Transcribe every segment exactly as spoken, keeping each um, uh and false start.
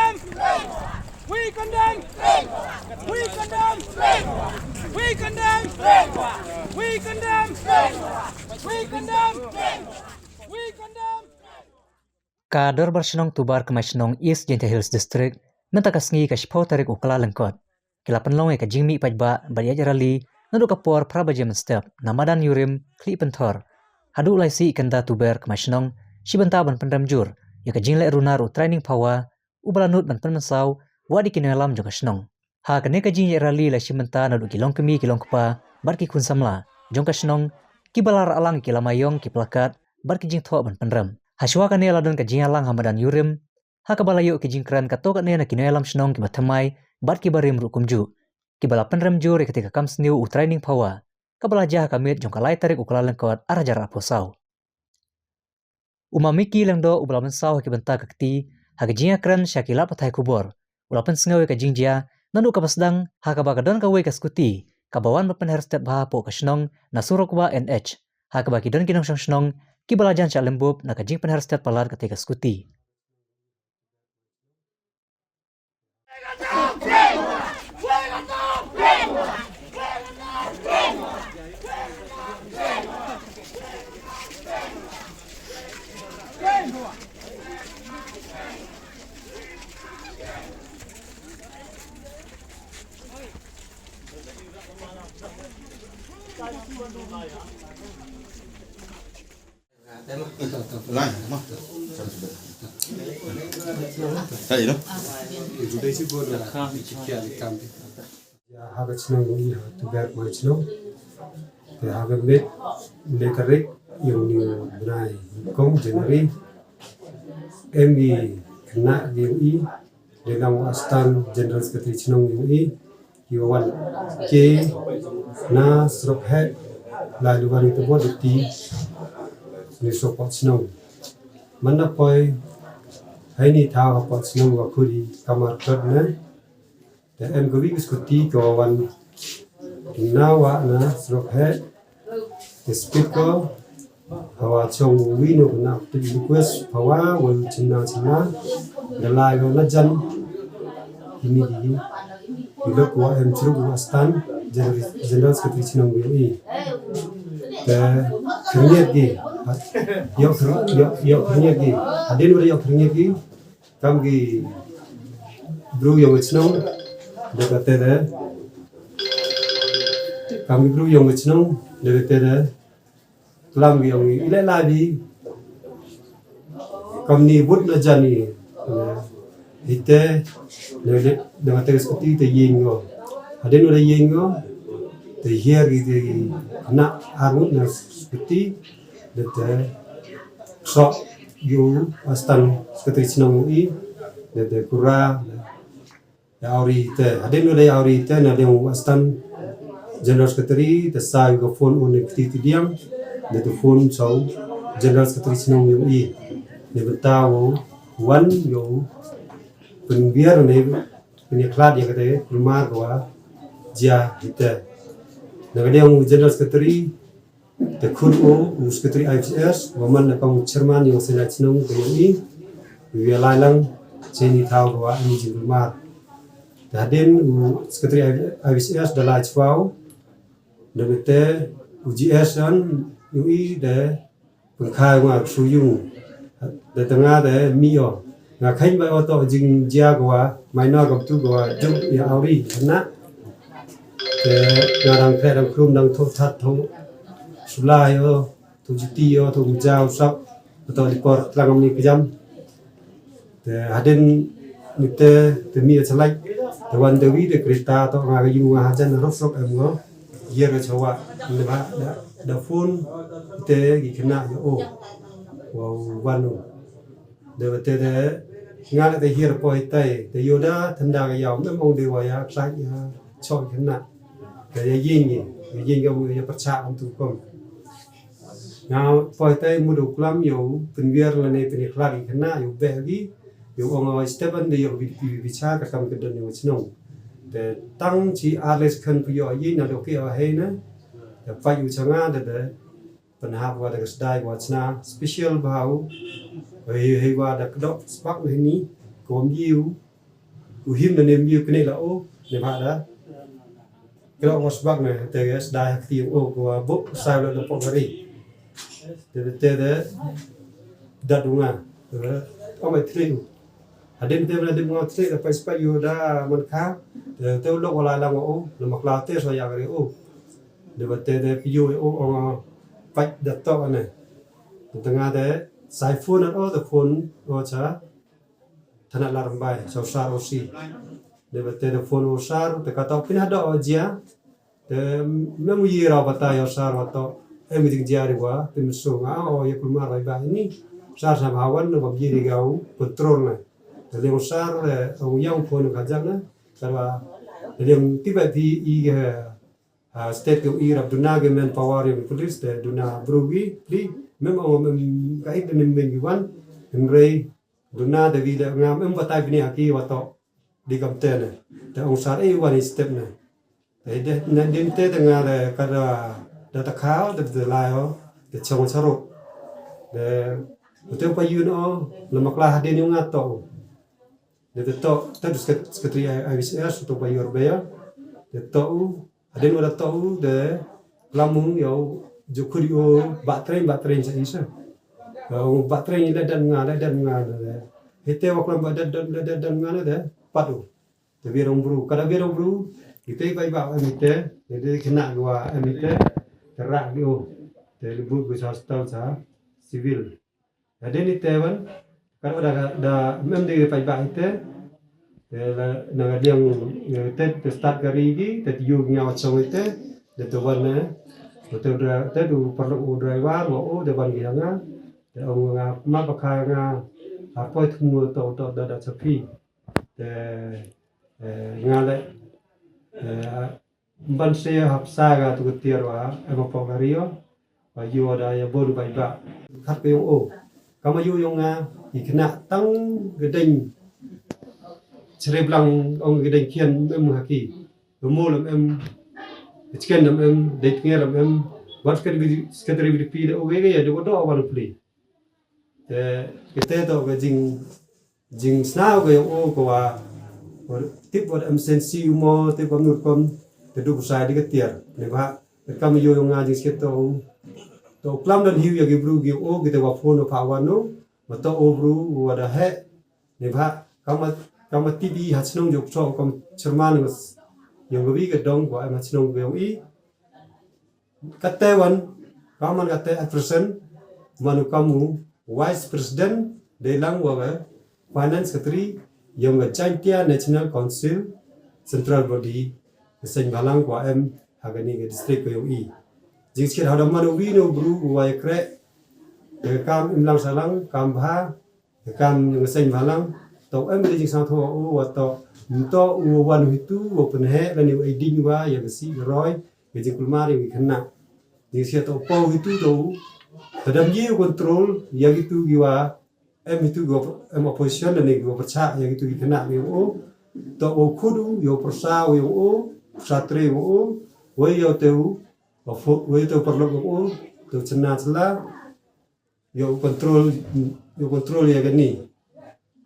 We condemn! We condemn! We condemn! We condemn! We condemn! We condemn! Ka Dorbar Shnong Tubar Kmai Shnong East Jaintia Hills District, mynta ka sngi ka shiphew tarik u Kyllalyngkot, ki la pynlong ïa ka jingmih paidbah bad ïaid rally naduh ka por phra baje mynstep na Madan Yurim, Khlieh Pynthor, haduh lai sih kynda Tubar Kmai Shnong, shi bynta ban pynrem jur ïa ka jingleh runar u Trainingphawa, uba la nud ban pynmynsaw wat ïa ki nongïalam jong ka shnong. Ha kane ka jingïaid rally la shim bynta naduh ki longkmie ki longkpa bad ki khun samla jong ka shnong, kiba la rah lang ïa ki lama ïong, ki plakat bad ki jingthoh ban pynrem. Hashwa kane la don ka jingïalang ha Madan Yurim, ha kaba la ïoh ki jingkren katto katne na ki nongïalam shnong kiba thymmai bad kiba rim ruh kumjuh, kiba la pynrem jur ïa katei ka kam sniew u Trainingphawa, kaba la jia ha ka miet jong ka lai tarik u Kyllalyngkot arhajar arphew saw. U Ma Micky Lyngdoh uba la mynsaw ha ki bynta ka kti, ha ka jingïakren sha ki lad pathai khubor, u la pynsngew ïa ka jingjia naduh kaba sdang, ha kaba ka don kawei ka skuti kaba wan ban pynher stet bha hapoh ka shnong na surok wah N H, ha kaba ki don ki nongshong shnong kiba la jan shah lymbub na ka jingpynher stet palat katei ka skuti. Ïa, ha ka chnong ïa u Tuber Kmai Shnong. Te ha ka miet le tarik ïa une u bnai kong January, em i khynnah ïa u i, le nang u Astan General Secretary chnong ïa u i, ki wan ke na surok heh, lai luwan ïa u tebot ïa ti ne surok heh chnong. Man na poi ha ine i thaw hapoh chnong wa khuri kamar kot ne. Te em kawi ka skuti ka wan na wa na surok heh. Te speed ko hawa chong wi no na te request hawa wa chynna chynna. Da lai wa na jan ini di. Ilok wa em churuk wa Astan General, General Secretary chnong wi i. Te khyndiat gi. Yok khyndiat gi. Hadien wa yok khyndiat gi. Kam ki bru yong i chnong da ka te de. Kam ki bru yong i chnong da ka te de. Klam ki yong i le la di. Kam ni but na jan i. Hite da ka te skuti te yeng yo. Hadien da yeng yo. Te hiar ki te na arut na skuti. Da te sok yu Astan Secretary chnong i. Da te kura. Ya awri te, hadien u dei awri te, na dei u Astan General Secretary, te sa yu ka phone un ne kti ti diang, ne tu phone so General Secretary chnong yu i. Ne bynta u wan yu pynbiar ne pynïakhlad ïa kata kulmar ka wa jia ite. Na ka dei u General Secretary, te khun u, u Secretary I F S, wa man na kong chairman yong sena chnong ka yong i, u ya lai lang, cheni thaw ka wa ini jingkulmar. Te hadien u Secretary I F S da lai chwaw, da bete u G S an, yong i, da pynkhai nga shu yung. Da tanga da mi o. Nga khein ba o to jingjia ko wa, minor ko tu ko wa, juk ya awri, na. Te nga dang kre dang krum dang tho that tho. Sula yo, tho jiti yo, tho mjau sap. To di por tlang ni kejam. Te hadien ni te, te mi achalai. Te wan dewi de kereta to nga yung nga hajan rosok em ngo. Yer chawa. Ni ba da, da phone te gi kena yo o. Wa wan o. De te de nga le te hiar po hitai, te yoda tenda ga yau, mem ong de wa ya, klak ya, chok kena. Te ya yin ye, ya yin ga mu ya percha am tu kom. Nga po hitai mu do klam yo, penwiar la ne peni klak kena, yo be gi, yo ong o Stephen de yo bi, bi, bi cha ka kam ke don yo chnong. Te tang chi arles kan pu yo yin na do ke o hei na, te pa yo changa de de, Pynhap wa da ka sdai wa chna special bha u. Hei, hei wa da kdok spak mehni, kom yiu, U him na ne miu kne la u ne ba da. Kro was bak ne te ge sdai hak ti u ko wa bu sai lo lo pok gari. Te te te da dunga. Te o mai tri u. Hadin te na dim ngau tri da pai spa yu da man ka. Te te lo wala la ngau u na makla te so ya gari u. De ba te de yu u o pai da to ne. Te nga de sai phone o de phone o cha. Thanat Ladrymbai, Sawsar O C. De ba te de phone o sar, te ka to pin hada o jia. Te mem yi raw bata yo sar wa to. Em jing jia ri wa, te mesu nga o ye kulmar bai ba ini. Sar sam hawan no ba ji ri gau control na. Te le o sar o yang phone ka jang na. Te ba te le ti ba ti i ge state ke i rap duna ge men power yung police te duna brugi pli mem o mem ka ik ne men wan. Hynrei duna de wi de ngam em batai bini aki wa to di kam te ne. Te ong sar e wan i step ne. Te de na din te de nga de ka da da ta khaw de de lai ho de chong charo. De te pa yu no le makla hadin yung nga to. De te to te du sket- sekretari I- IBCS to pa yu rbea. De to u hadin wa da to u de lamung yo ju khuri o ba train ba train sa isa. Ba train le dan nga le dan nga le. Hite wa klam ba dan dan le dan dan nga le de pat u. Te bi rong bru kada bi rong bru. Ite bai ba em ite de de kena wa em ite. Terak di o. Te le bu bi sa stau sa civil. Hadin ite wan kan da da mem de pai ba ite. Te la na ga diang te te start gari gi te yu nya chong ite. De te wan ne te dra te du perlu u driver wa o de wan gi nga. Te ong nga ma ba ka nga. Apa itu mu to to da da sepi. Te eh, nga le eh, ban se hapsa ga tu tiar wa ema pok rio. Wa yu da ya bon bai ba. Khat pe o. Kama yu yong nga i kena tang gedeng. Chere blang ong gedeng kian em haki. Mo lam em. Chicken lam em, dei tnge lam em. Wat sekretari sekretari B D P de o ge ya de do wan pli. Te kete to ke jing jing snaw ke yong o ko wa tip wat em sensi mo tip wa ngur kon te du sai de ke tiar ne ba te kam yo yong nga jing sket to to klam dan hiu ya ki bru ki o ki te wa phone pha wa no ma to o bru wa da he ne ba kama kama T V ha chnong jok so kam chairman yong wi ke dong wa em ha chnong yong i Kate wan, kaman kate at present, manu kamu Vice President, dei lang wa ga Finance Secretary, yong ga Jaintia National Council, Central Body, ga seng balang kwa em, hagani ga district ko yong i. Jing sikit hada manu wi no bru wa ya kre, ya kam im lang salang, kam bha, Ka kam nga seng balang to em de jing sang tho u wa to to u wan hitu u pynhe la ni u aidin wa ya ka si roi ya jing kulmar ya ki khynnah. Jing sia to pau hitu to u tadam ye u control ya kitu ki wa em hitu ki wa em opposition la ni ki wa pyrchah ya kitu ki khynnah ni u to u khudu ya u pyrsa u ya u pyrsa tre u u wa ya te u wa fu wa ya te u parlok u to chna chla. Yo control yo control ya gani.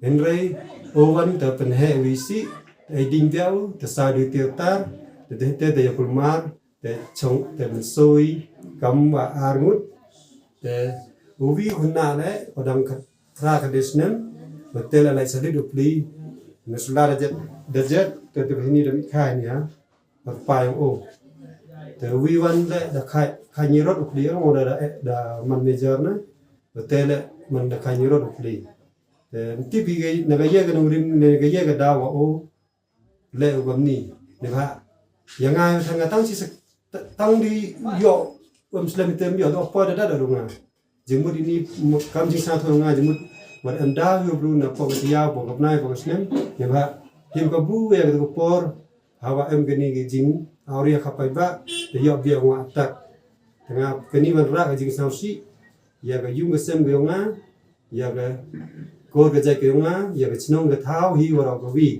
Henry o wan ta penhe wi si ai ding biau ta sa du tir tar ta de te ya kulmar ta chong ta mensoi kam wa arngut ta uwi hunna le odang ka tra ka desnem betel lai sadit upli. Nesula da jet da jet ta de hini da mikhai ni ha. Ba pai o te wi wan le da khai khai ni rot u kli o da da man major na. Te le man da khai ni rot u kli te ti bi ga na ga ye ga nung rim ne ga ye ga da wa o le u gam ni ne ba ya nga tang tang si tang di yo um slem tem yo do pa da da da nga. Jingmut ini kam jingsa thong nga jingmut wat em da yu bru na pok tia pok nai pok snem ne ba him ka bu ya ka por hawa em gani ga jing auria ka pai ba te yo bia wa atak. Tanga kani wan ra ka jingsa si ya ka yung ka sem ga nga ya ka kor ka jai ka nga ya ka chnong ka thau hi wa ra ka wi.